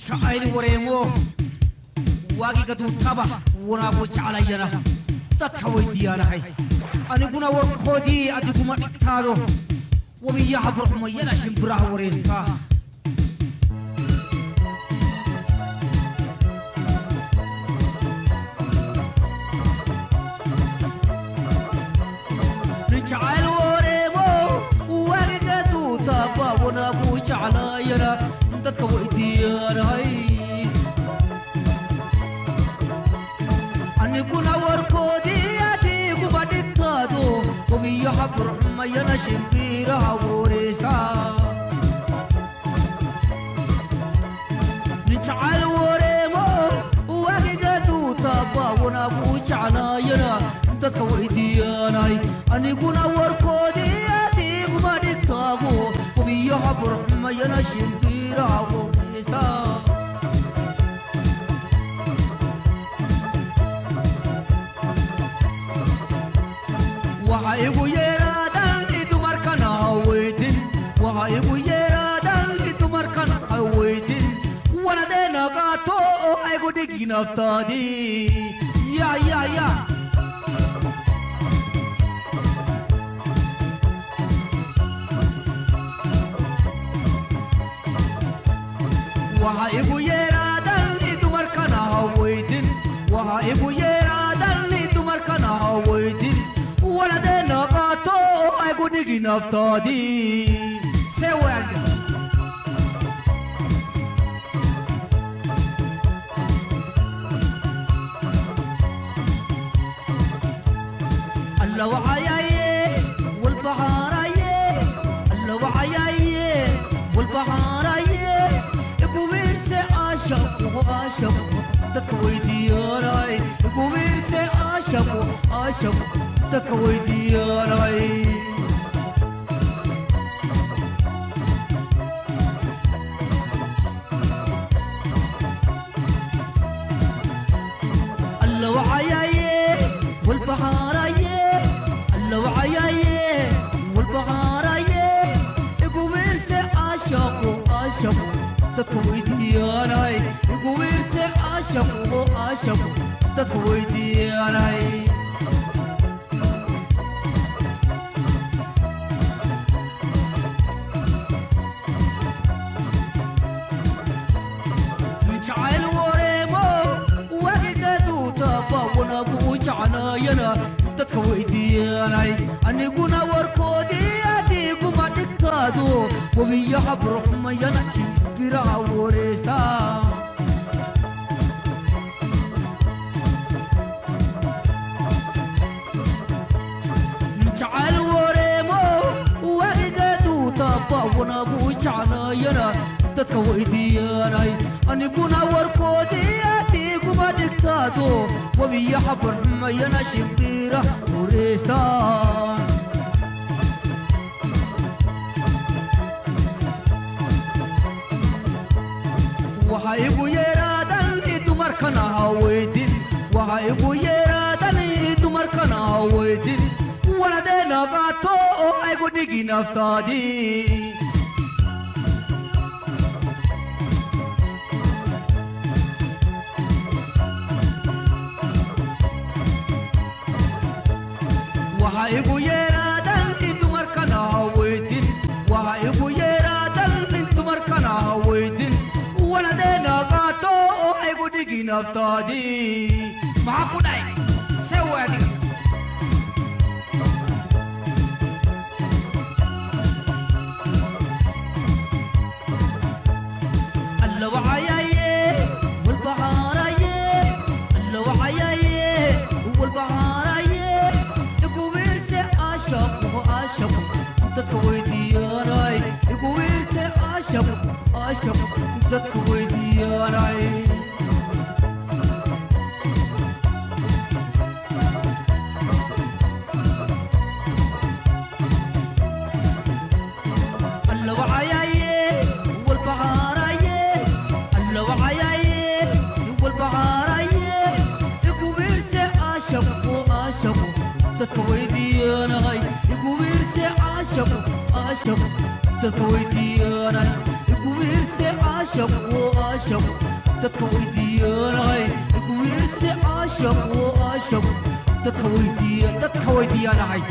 شعير وريمو واقي قدو تابا ونابو علينا تتحوي ديانا هاي أنا كنا ورخودي أدكما اكتادو وبيها برحمة ينا شمبراه وريسكا نشعل وريمو واقي قدو تابا ونابو علينا تتحوي ديانا هاي أنا كنا وركودي أتيكو بدكتادو وبيا حبر ما ينشم بيرها وريستا نشعل وريمو وحقدو تابا ونابوش عناينا تتكوي دياناي أنا كنا وركودي أتيكو بدكتادو وبيا حبر ما ينشم بيرها وريستا وهايبو يرادان إتمركنا ويدين وهايبو يرادان إتمركنا ويدين وانا دينا قاتو هايبو ديكي نفتادي يا وهايبو يرادان إتمركنا ويدين وهايبو يرادان إتمركنا ويدين ولدينا قاتو أيقو نيجي نفتادي سوال الله وعياي والبحراي الله وعياي والبحراي يقو بيرسي عاشق تكوي دياراي يقو بيرسي عاشق تكوي دياراي الله وعياي والبحراي الله وعياي والبحراي يقو بيرسي عاشق تكوي دياراي يقو بيرسي عاشق تكوي دياراي عناينا تتكوي دياناي أني كنا وركودي أديكو ما تكادو وبيا حبرح ما ينحي كرا وريستا نشعل وريمو وإقادو تابا ونابوش عناينا تتكوي دياناي أني كنا وركودي أديكو ما تكادو وبيا حبر ما ينشم بيره وريستان وهايبو يرادان إتمركنا ويدين وهايبو يرادان إتمركنا ويدين ولدينا قاتو أيقو نيجي نفتادي وهايبو يرادان إتمركنا ويدين وهايبو يرادان إتمركنا ويدين ولدينا قاتو أيقو نيجي نفتادي معاكو داي سوادي الله وعياي والبحراي الله وعياي والبحراي عاشق تتكوي دياراي يقو ويرسي عاشق تتكوي دياراي الله وعياي والبحراي الله وعياي والبحراي يقو ويرسي عاشق تتكوي دياراي يقو ويرسي عاشق تكوي دياراي يقو ويرسي عاشق تتخويدياناي ويرسي عاشق تتخويدياناي